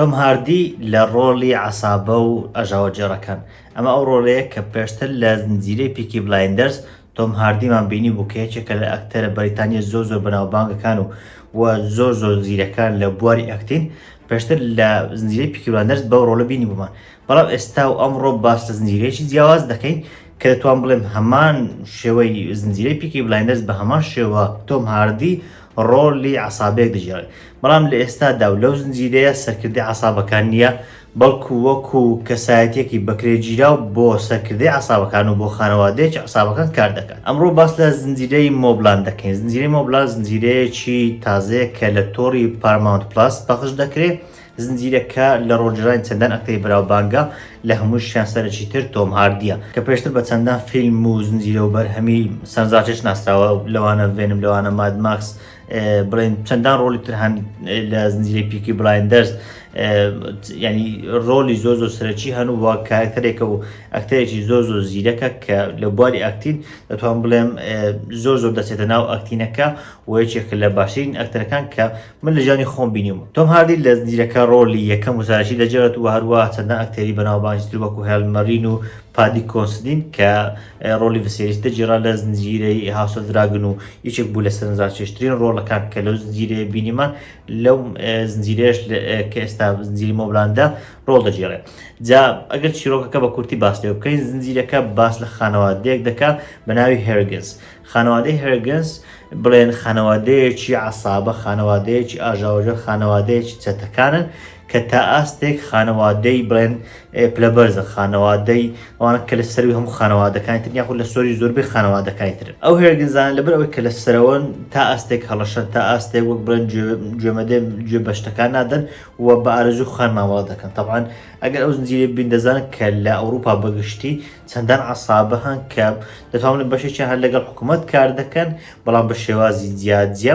تۆم هاردی لە ڕۆڵی عەسابە و ئاژاوەگێڕەکان، ئەمە ئەو ڕۆڵەیە کە پێشتر لە زنجیرەی پیکی بلایندەرز تۆم هاردیمان بینیبوو کە یەکێکە لە ئەکتەرە بەریتانییە زۆر زۆر بەناوبانگەکان و و زۆر زۆر زیرەکان لە بواری ئەکتین، پێشتر لە زنجیرەی پیکی بلایندەرز بەو ڕۆڵە بینیبوومان، بەڵام ئێستا و ئەمڕۆ باس لە زنجیرەیەکی جیاواز دەکەین کە دەتوان بڵێم هەمان شێوەی زنجیرەی پیکی بلایندەرز بە هەمان شێوە تۆم هاردی ڕۆڵی عەسابەیەک دەگێڕێت، بەڵام لە ئێستادا و لەو زنجیرەیە سەرکردەی عەسابەکان نییە، بەڵکو وەکو کەسایەتییەکی بەکرێگیراو بۆ سەرکردەی عەسابەکان و بۆ خانەوادەیەکی عەسابەکان کار دەکات. ئەمڕۆ باس لە زنجیرەی مۆبلاند دەکەین، زنجیرەی مۆبلاند زنجیرەیەکی تازەیە کە لە تۆڕی پاراماونت پڵاس پەخش دەکرێت، زنجیرەکە لە ڕۆڵگێڕانی چەندان ئەکتەری بەناوبانگە، لە هەمووشیان سەرەکیتر تۆم هاردییە، کە پێشتر بە چەندان فیلم و زنجیرە و بەرهەمی سەرنجڕاکێش ناسراوە، لەوانە ڤێنم، لەوانە ماد ماکس، بڵێن چەندان ڕۆڵی تر هەن لە زنجیرەی پیکی بلایندەرز، ینی ڕۆڵی زۆر زۆر سەرەکی هەن و کارکتەرێکە و ئەکتەرێکی زۆر زۆر زیرەکە کە لە بواری ئەکتین دەتوان بڵێم زۆر زۆر دەچێتە ناو ئەکتینەکە و یەکێکە لە باشترین ئەکتەرەکان کە من لە ژیانی خۆم بینیومە. تۆم هاردی لە زنجیرەکە ڕۆڵی یەکەم و سەرەکی دەگێڕێت و هەروەها چەندان ئەکتەری بەناوبانگی تر وەکو هێڵن مەرین و پادی کۆنسدین کە ڕۆڵی ڤسێریس دەگێڕا لە زنجیرەی هاوس ئۆف دراگن و یەکێک بوو لە سەرنجڕاکێشترین ڕۆڵەکان کە لەو زنجیرەیە بینیمان لەو زنجیرەیەش کە ئێستا زنجیرەی مۆبلاندە ڕۆڵ دەگێڕێت. جا ئەگەر چیرۆکەکە بە کورتی باس لێ بکەین زنجیرەکە باس لە خانەوادەیەک دەکا بە ناوی هێرگنز خانەوادەی هێرگنز بڵێن خانەوادەیەکی عەسابە، خانەوادەیەکی ئاژاوەگێڕ، خانەوادەیەکی چەتەکانن کە تا ئاستێک خانەوادەی بڵێن پلەبەرزن، خانەوادەی ئەوانە کە لە سەروی هەموو خانەوادەکانی ترن یاخود لە سەروی زۆربەی خانەوادەکانی ترن. ئەو هێرگنزانە لەبەر ئەوەی کە لە سەرەوەن تا ئاستێک هەڵەشەن، تا ئاستێک وەک بڵێن گوێ گوێ بە شتەکان نادەن و بە ئارەزووی خۆیان مامەڵە دەکەن. تەبعەن ئەگەر ئەو زنجیرەیە ببین دەزانن کە لە ئەوروپا بەگشتی چەندان عەسابە هەن کە دەتوانم بڵێم بەشێکیان هەر لەگەڵ حکوومەت کار دەکەن بەڵام بە شێوازی جیا جیا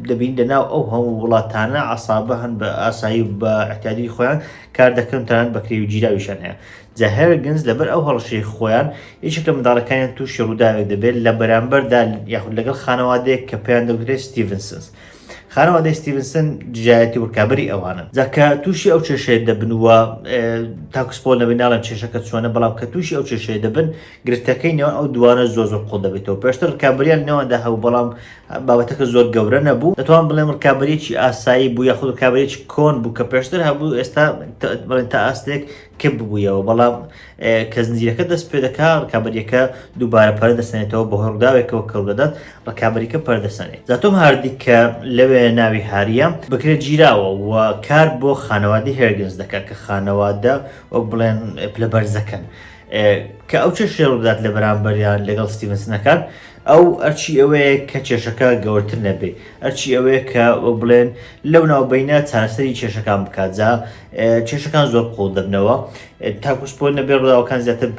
دەبین لە ناو ئەو هەموو وڵاتانە عەسابە هەن بە ئاسایی و بە احتیادی خۆیان کار دەکەن تەنانەت بەکرێ و گیراویشان هەیە جا هێرگنز لەبەر ئەو هەڵشەی خۆیان یەکێک لە منداڵەکانیان تووشی ڕووداوێک دەبێت لە بەرامبەردا یاخود لەگەڵ خانەوادەیەک کە پێیان دەگوترێت ستیڤنسنس خانەوادەی ستیڤنسن دژایەتی و ڕکابەری ئەوانن جا کە تووشی ئەو کێشەیە دەبن و تاکو spoil نەبێت ناڵێم کێشەکە چۆنە بەڵام کە تووشی ئەو کێشەیە دەبن گرفتەکەی نێوان ئەو دوانە زۆر زۆر قوڵ دەبێتەوە پێشتر ڕکابەریان نێواندا هەبوو بەڵام بابەتەکە زۆر گەورە نەبوو دەتوانم بڵێم ڕکابەریەکی ئاسایی بوو یاخود ڕکابەریەکی کۆن بوو کە پێشتر هەبوو ئێستا بڵێن تا ئاستێک کپ ببوویەوە بەڵام کە زنجیرەکە دەست پێ دەکا ڕکابەریەکە دووبارە پەرە دەسەنێتەوە بەهۆی ڕووداوێکەوە کە ڕوودەدات ڕکابەریکە پەرە دەسەنێت جا تۆم هاردی کە لەوێ ناوی هاریە بکرێ گیراوە و کار بۆ خانەوادەی هێرگنز دەکات کە خانەوادە وەک بڵێن پلە بەرزەکەن کە ئەو کێشەیە ڕوودات لە بەرامبەریان لەگەڵ ستیڤنسنەکان ئەو ئەرچی ئەوەیە کە کێشەکە گەورتر نەبێ ئەرچی ئەوەیە کە وەک بڵێن لەو ناوبینە چارەسەری کێشەکان بکات جا کێشەکان زۆر قوڵ دەبنەوە تاکو spoil نەبێ ڕووداوەکان زیاتر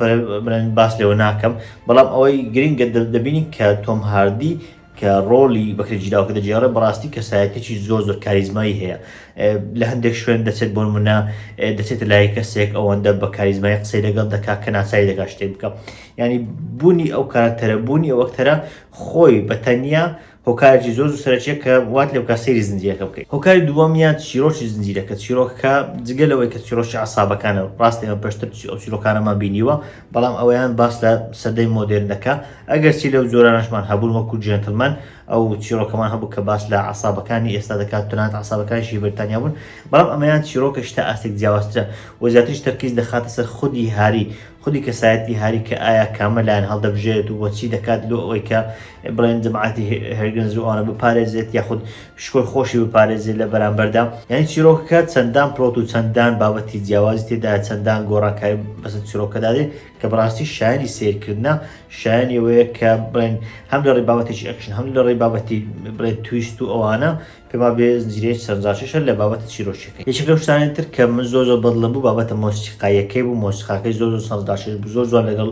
بڵێن باس لێوە ناکەم بەڵام ئەوەی گرنگە دەبینی کە تۆم هاردی کە ڕۆڵی بەکرێگیراوەکە دەگێڕێ بەڕاستی کەسایەتێکی زۆر زۆر کاریزمایی هەیە لە هەندێک شوێن دەچێت بۆ نمونە دەچێتە لای کەسێک ئەوەندە بە کاریزمایی قسەی لەگەڵ دەکات کە ناچاری دەکات شتێک بکە ینی بوونی ئەو کارکتەرە بوونی ئەو ئەکتەرە خۆی بە تەنیا هۆکارێکی زۆر زۆر سەرەکیە کە وات لێ بکات سەیری زنجیرەکە بکەیت. هۆکاری دووەمیان چیرۆکی زنجیرەکە، چیرۆکەکە جگە لەوەی کە چیرۆکی عەسابەکانە، ڕاستە ئێمە پێشتر ئەو چیرۆکانەمان بینیوە، بەڵام ئەوەیان باس لە سەدەی مۆدێرن دەکا، ئەگەرچی لەو جۆرانەشمان هەبوون وەکو جێنتڵمەن ئەو چیرۆکەمان هەبوو کە باس لە عەسابەکانی ئێستا دەکات، تەنانەت عەسابەکانیشی بەریتانیا بوون، بەڵام ئەمەیان چیرۆکێکی تا ئاستێک جیاوازترە و زیاتریش تەرکیز دەخاتە سەر خودی هاری، خودی کەسایەتی هاری کە ئایا کامە لایەن هەڵدەبژێرێت و چی دەکات لۆ ئەوەی کە بڵێن جەماعەتی هێرگنز و ئەوانە بپارێزێت یاخود شکۆی خۆشی بپارێزێت لە بەرامبەردا یعنی چیرۆکەکە چەندان plot و چەندان بابەتی جیاوازی تێدا چەندان گۆڕانکاری بەسەر چیرۆکەدا دێت کە بەڕاستی شایانی سیرکردنە شایانی ئەوەیە کە بڵێن هەم لە ڕێی بابەتێکی ئەکشن هەم لە ڕێی بابەتی بڵێن twist و ئەوانە پێما بێ زنجیرەیەکی سەرنجڕاکێشە لە بابەتە چیرۆکیەکەی. یەکێک لەو شتانەی تر کە من زۆر زۆر بەدڵم بوو بابەتە مۆسیقاییەکەی بوو، مۆسیقاکەی زۆر زۆر سەرنجڕاکێش بوو، زۆر جوان لەگەڵ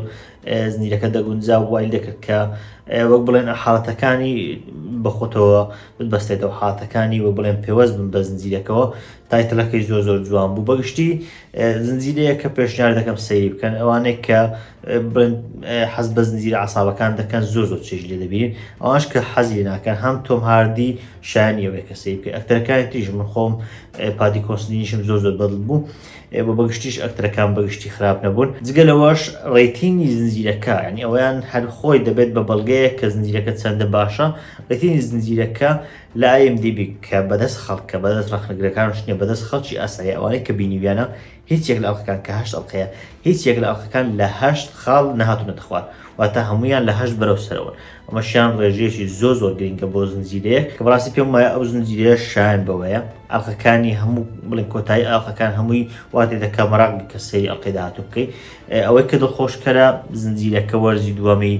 زنجیرەکە دەگونجا و وای دەکرد کە وەک بڵێن حاڵەتەکانی بەخۆتەوە ببەستێتەوە حاڵەتەکانی وەک بڵێن پێوەست بن بە زنجیرەکەوە title ەکەی زۆر زۆر جوان بوو بەگشتی زنجیرەیە کە پێشنیار دەکەم سەیری بکەن ئەوانەی کە بڵێن حەز بە زنجیرە عەسابەکان دەکەن زۆر زۆر چێژ لێ دەبینن، ئەوانش کە حەزی لێ ناکەن هەم تۆم هاردی شایانی ئەوەیە کە سەیر بکەی، ئەکتەرەکانی تریش من خۆم پادی کۆنسلینیشم زۆر زۆر بەدڵ بوو بۆ بەگشتیش ئەکتەرەکان بەگشتی خراپ نەبوون. جگە لەوەش rating ی زنجیرەکە یانی ئەوەیان هەر خۆی دەبێت بە بەڵگەیەک کە زنجیرەکە چەندە باشە، rating ی زنجیرەکە لە IMDb کە بەدەست خەڵکە بەدەست ڕەخنەگرەکانش نیە بەدەست خەڵکی ئاسایی ئەوانەی کە بینیویانە هیچ یەک لە ئەڵقەکان کە هەشت ئەڵقەیە هیچ یەک لە ئەڵقەکان لە هەشت خاڵ نەهاتوونەتە خوار واتە هەموویان لە هەشت بەرەو سەرەوەن ئەمەشیان ڕێژەیەکی زۆر زۆر گرنگە بۆ زنجیرەیەک کە بەڕاستی پێم وایە ئەو زنجیرەیە شایان بەوەیە ئەڵقەکانی هەموو بڵێن کۆتایی ئەڵقەکان هەمووی وا تێدەکا مەراق بی کە سەیری ئەڵقەی داهاتوو بکەی ئەوەی کە دڵخۆشکەرە زنجیرەکە وەرزی دووەمی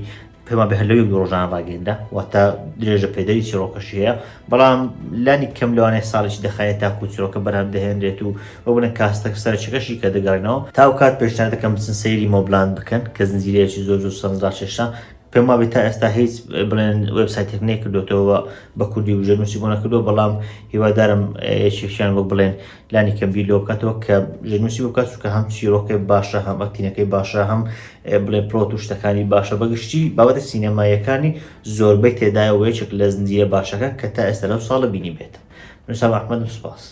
پێمان بێ هەر لەو یەک دوو ڕۆژانە ڕاگەیەنرا، واتە درێژە پێدەری چیڕۆکەشی هەیە، بەڵام لانی کەم لەوانەیە ساڵێکی دەخایەنێت تاکوو چیڕۆکە بەرهەم دەهێنرێت و وەک بڵێن cast ە سەرەکیەکەشی کە دەگەڕێنەوە. تا ئەو کات پێشنیار دەکەم بچن سەیری MobLand بکەن کە زنجیرەیەکی زۆر زۆر سەرنجڕاکێشە، پێم وابێت تا ئێستا هیچ بڵێن وێبسایتێک نەیکردۆتەوە بە کوردی و ژێرنووسی بۆ نەکردووە، بەڵام هیوادارم یەکێکیان وەک بڵێن لانی کەم بیر لەوە بکاتەوە کە ژێرنووسی بۆ بکات چونکە هەم چیرۆکەی باشە هەم acting ەکەی باشە هەم بڵێ plot و شتەکانی باشە بەگشتی بابەتە سینەماییەکانی زۆربەی تێدایە و یەکێک لە زنجیرە باشەکان کە تا ئێستا لەو ساڵە بینی بێت. من سام ئەحمەدم سوپاس.